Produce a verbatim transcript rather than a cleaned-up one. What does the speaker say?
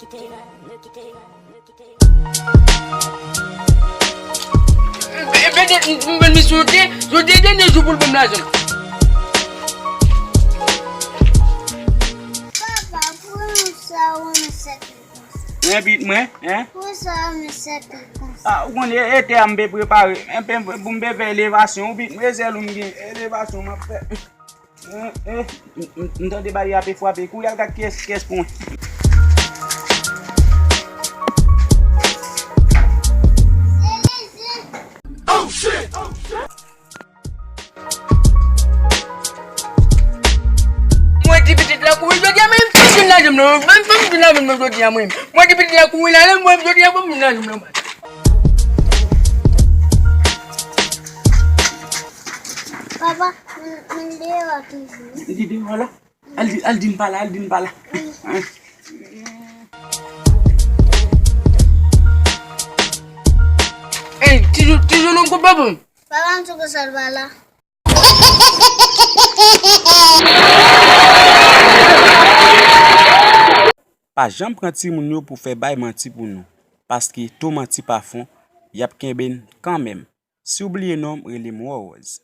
Petèt m jwenn misye yon te, yon te dènye jou pou l ban m lajan. Papa, pou nou sa ou nan sèk konsa? Hein, pitit mwen, hein? Pou sa ou nan sèk konsa? Ah, ou konnen, e, e tè a m pe prepare, en pe pou m pe fè elevasyon, ou pitit mwen, e sèl ou m gen, elevasyon m ap fè. Eh, eh, m, m, m tande baryè a pe frape. Kouri al gad kiyès, kiyès pou mwen. Mwen di pitit la kouri jodi a, men m fin vin la janm nan. Mwen fin vin la janm nan jodi a, mwen. Mwen di pitit la kouri la, mwen jodi a, mwen vin la janm nan. Papa, mwen, mwen deyò a toujou. Li deyò la? Al di, al di m pa la, al di m pa la. Ey, tijou, tijou nou koupe pou m. Papa, m sou konsa l pa la. Pa janm pran timoun yo pou fè bay manti pou nou, paske to manti pa fon, y ap kenbe n kanmenm. Si w bliye non m, rele m Rose.